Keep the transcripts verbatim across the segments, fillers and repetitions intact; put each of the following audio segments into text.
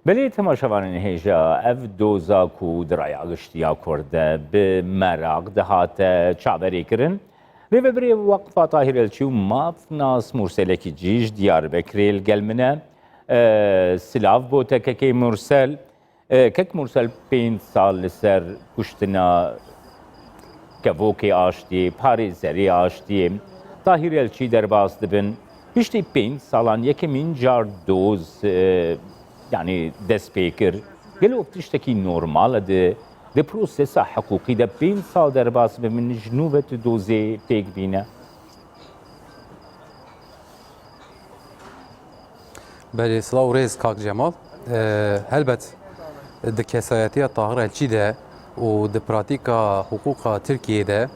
Belê temaşevanên hêja, ev doza ku di raya giştiya Kurd de bi meraq dihate çaverêkirin, rêvebirê Weqfa Tahîr Elçî û mafnas Murselekî cî ji Diyarbekirê li gel min e. E, silav bo te kekê Mursel. E, kek Mursel, pênc sal li ser kuştina kevokê aştiyê, parêzerê aştiyê, Tahîr Elçî derbas dibin. Piştî pênc salan yekemîn car doz, e, yanî dest pê kir. Gelo ev tiştekî normal e di, di prosesa hiqûqî de pênc sal derbas bibin, ji nû ve tu dozê pêk bîne? Belê, silav û rêz kak Cemal. E, helbet di kesayetiya Tahir Elçî de û di pratîka hiqûqa Tirkiyê de,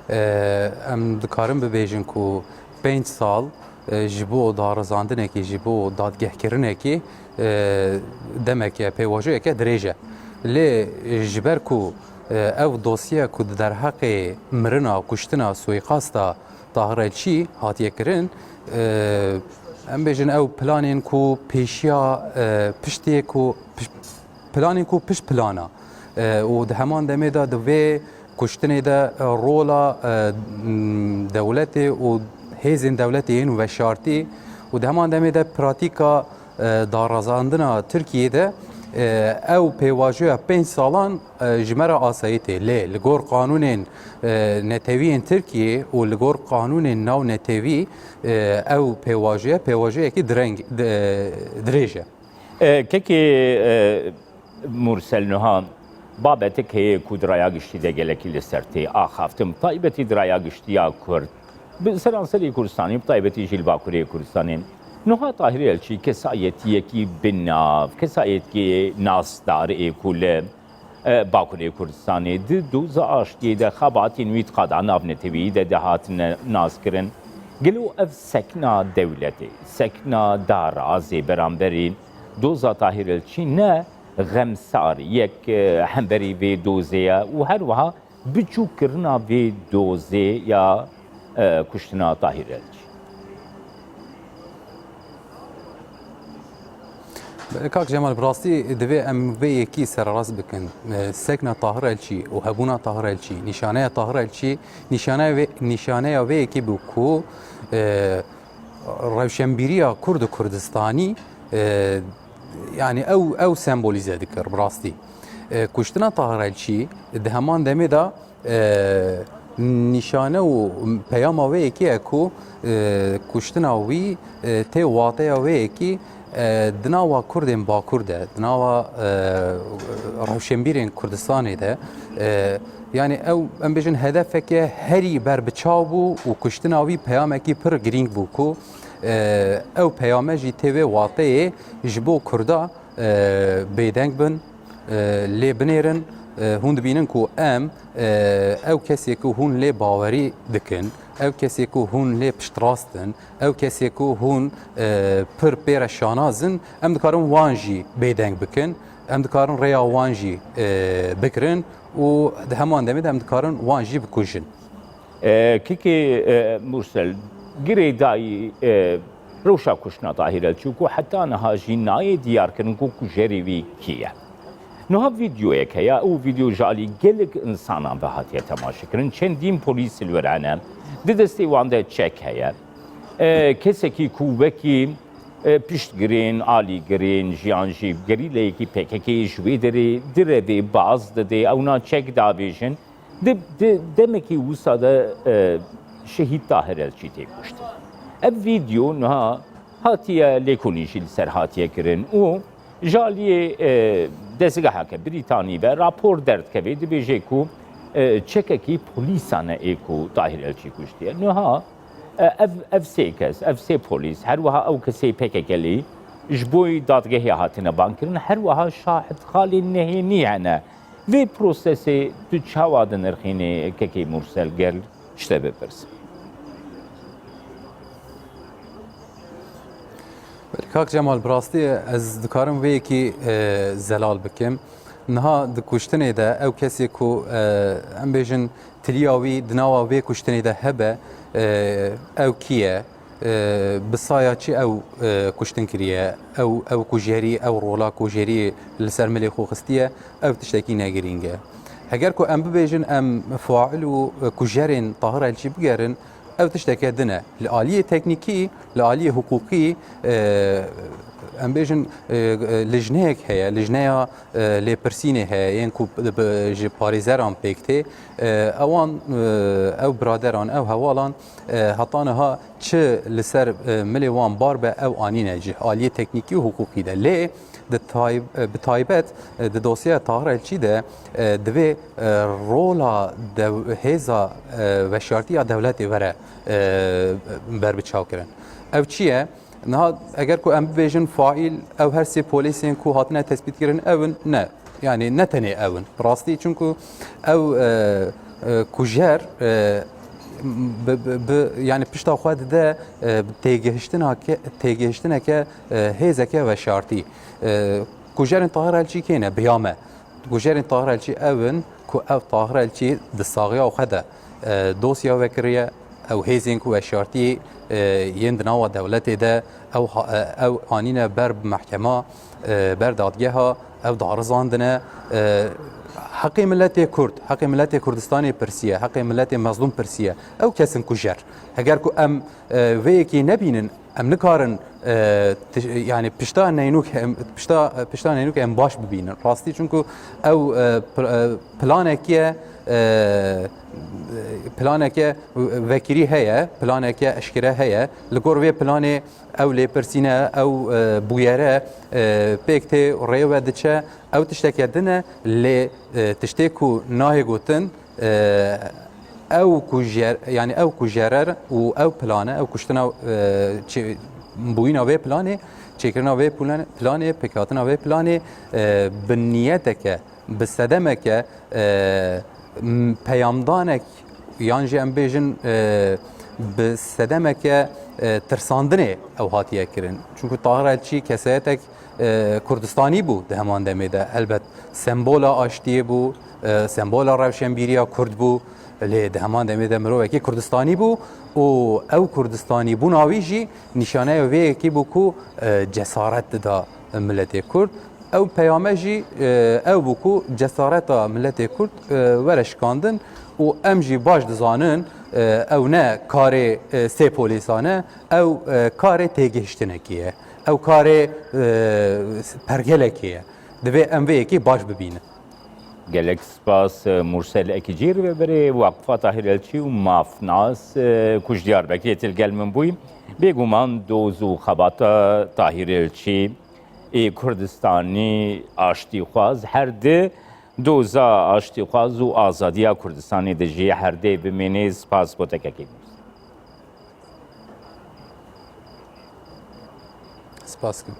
e, em dikarin bibêjin ku pênc sal, e, ji bo darizandinekê, ji bo dadgehkirinekê, e, demeke, pêvajoyeke dirêj e. Lê ji ber ku, e, ev dosye ku di derheqê mirina, kuştina, suîqasta Tahir Elçî hatiye kirin, e, em bêjin ew planên ku pêşiya, e, piştê ku piş-, planên ku pişt plana, e, û di heman demê de di vê kuştinê de, e, rola, e, m, dewletê û hêzên dewletê yên weşartî û di heman demê de pratîka, e, darazandina Tirkiyê de, e, ew pêvajoya pênc salan, e, ji me re asayî tê. Lê li gor qanûnên, e, netewî yên Tirkiyê û li gor qanûnên navnetewî, e, ew pêvajoya, pêvajoyekî direng, di-, dirêj e. E, kekê, e, Mursel, niha babetek heye ku di raya giştî de gelekî li ser tê axaftin, bi taybetî di raya giştiya Kurd, bi seranserê Kurdistanê, bi taybetî jî li Bakurê Kurdistanê. Niha Tahîr Elçî kesayetiyekî bi nav, kesayetiyekî nasdar ê ku li, e, Bakurê Kurdistanê di doza aştiyê de xebatên wî di qada navnetewî de dihatine naskirin. Gelo ev sekna dewletê, sekna darazê beramberî doza Tahîr Elçî ne xemsar yek, e, hemberî vê dozê ye û her wiha biçûkkirina vê dozê ya, e, kuştina Tahîr Elçî? Belê kak Cemal, bi rastî divê em vê yekî sererast bikin. E, sekna Tahir Elçî û hebûna Tahir Elçî, nîşaneya Tahir Elçî, nîşaneya vê, nîşaneya vê yekî bû ku, e, rewşenbîriya Kurd û Kurdistanî, e, yanî ew, ew sembolîze dikir bi rastî. E, kuştina Tahir Elçî di heman demê de, e, nîşane û peyama wê yekê ye ku, e, kuştina wî, e, tê wateya wê yekî, e, di nava Kurdên Bakur de, di nava, e, rewşenbîrên Kurdistanê de, e, yanî ew, em bêjin, hedefeke herî berbiçav bû û kuştina wî peyamekî pir girîng bû ku, e, ew peyame jî tê wê wateyê ji bo Kurda, e, bêdeng bin, e, lê binêrin, e, hûn dibînin ku em, e, ew kesê ku hûn lê bawerî dikin, ew kesê ku hûn lê piştrast in, ew kesê ku hûn, e, pir pê re şanaz in, em dikarin wan jî bêdeng bikin, em dikarin rêya wan jî, e, bigirin û di heman demê de em dikarin wan jî bikujin. E, kekê, e, Mursel, girêdayî, e, rewşa kuştina Tahîr Elçî ku heta niha jî nayê diyarkirin ku kujerê wî kî ye. Niha vîdeoyek heye, ew vîdeo ji alî gelek insanan ve hatiye temaşekirin. Çendîn polîs li wir hene. Di destê wan de çek heye. E, kesekî ku wekî, e, piştgirên, alîgirên jiyan jî gerîleyekî P K K ji wê derê direvê baz dide, ewna çek davêjin. Di, di demekî wisa de, e, şehîd Tahir Elçî tê kuştin. Ev vîdeo niha hatiye lêkolîn jî li ser hatiye kirin û ji aliyê, e, dezgeheke Brîtanî ve rapor derdikeve, dibêje ku, e, çekekî polîsan e ê ku Tahir Elçî kuştiye. Niha, e, ev, ev sê kes, ev sê polîs, her wiha ew kesê P K K'lî ji bo dadgehê hatine bankirin, her wiha şahidxalên nehênî hene. Vê prosesê tu çawa dinirxînî kekê Mursel, ger ji te bipirsim? Belê, kak Cemal, bi rastî ez dikarim vê yekî, e, zelal bikim. Niha di kuştinê de ew kesê ku, e, em bêjin tiliya wî di nava vê kuştinê de hebe, e, ew kî ye? E, bi saya çi ew, e, kuştin kiriye, ew, ew kujerî, ew rola kujerî li ser milê xwe xistiye, ew tiştekî ne girîng e. Heger ku em bibêjin em fail û, e, kujerên Tahir Elçî bigerin, ew tişteke din e. Li aliyê teknîkî, li aliyê hiqûqî, e, em bêjin, e, e, lijneyek heye, lijneya, e, lêpirsînê heye, yên ku bi, bi, ji parêzeran pêk tê. E, ewan, e, ew biraderan, ew hewalan, e, heta niha çi li ser, e, milê wan bar be, ew anîne cih, aliyê teknîkî û hiqûqî de. Lê di tay-, e, bi taybet, e, di dosyeya Tahir Elçî de, e, divê, e, rola dew-, hêza, e, veşartî ya dewletê were, e, berbiçav kirin. Ev çi ye? Niha eger ku em bibêjin faîl, ew her sê polîsên ku hatine tespîtkirin ew in? Ne. Yani ne tenê ew in. Bi rastî çunku ew, e, e, kujer, e, bi, bi, bi, yani pişta xwe dide, e, têgihiştinake-, têgihiştineke, e, hêzeke veşartî. E, kujerên Tahir Elçî kê ne? Bi ya me. Gujerên Tahir Elçî ew in ku ev Tahir Elçî di saxiya xwe de, e, dosya vekiriye, ew hêzên ku veşartiyê, e, yên di nava dewletê de ew ha-, e, ew anîne ber mehkema, e, ber dadgeha, ew darizandine, e, heqê miletê Kurd, heqê miletê Kurdistanê pirsiye, heqê miletê mezlûm pirsiye. Ew kes in kujer. Heger ku em, e, vê yekê nebînin, em nikarin, e, ti-, yani pişta neynûk em, pişta, pişta neynûk em baş bibînin. Rastî çunku ew, e, pl-, e, planekî ye, e, planeke vekirî heye, planeke eşkere heye. Li gor vê planê ew lêpirsîne, ew, e, bûyere, e, pêk tê rê ve diçe. Ew tişteke din e, lê, e, tiştê ku nahê gotin, e, ew ku jer-, yani ew ku jerer û ew plane, ew kuştina, e, çê-, bûyîna vê planê, çêkirina vê plan-, planê, pêkhatina vê planê, e, bi niyeteke, bi sedemeke, e, m-, peyamdanek, yan jî em bêjin, e, bi sedemeke, e, tirsandinê ew hatiye kirin. Çunku Tahir Elçî kesayetek, e, Kurdistanî bû di heman demê de. Helbet sembola aştiyê bû, e, sembola rewşenbîriya Kurd bû. Lê di heman demê de mirovekî Kurdistanî bû û ew Kurdistanîbûna wî jî nîşaneya vê yekê bû ku, e, cesaret dida miletê Kurd. Ew peyame jî, e, ew bû ku cesareta miletê Kurd, e, were şikandin û em jî baş dizanin, e, ew ne karê, e, sê polîsan e, ew, e, karê têgihiştinekê ye. Ew karê, e, pergelekê ye. Divê em vê yekê baş bibînin. Gelek spas, e, Mursel Ekicî, rêvebirê Waqfa Tahir Elçî û mafnas, e, ku ji Diyarbekirê til gel min bûyî. Bêguman doz û xebata Tahir Elçî ê Kurdistanî aştîxwaz, her di doza aştîxwaz û azadiya Kurdistanê de jî her dê bimînê. Spas bo tekekê. Spas kim.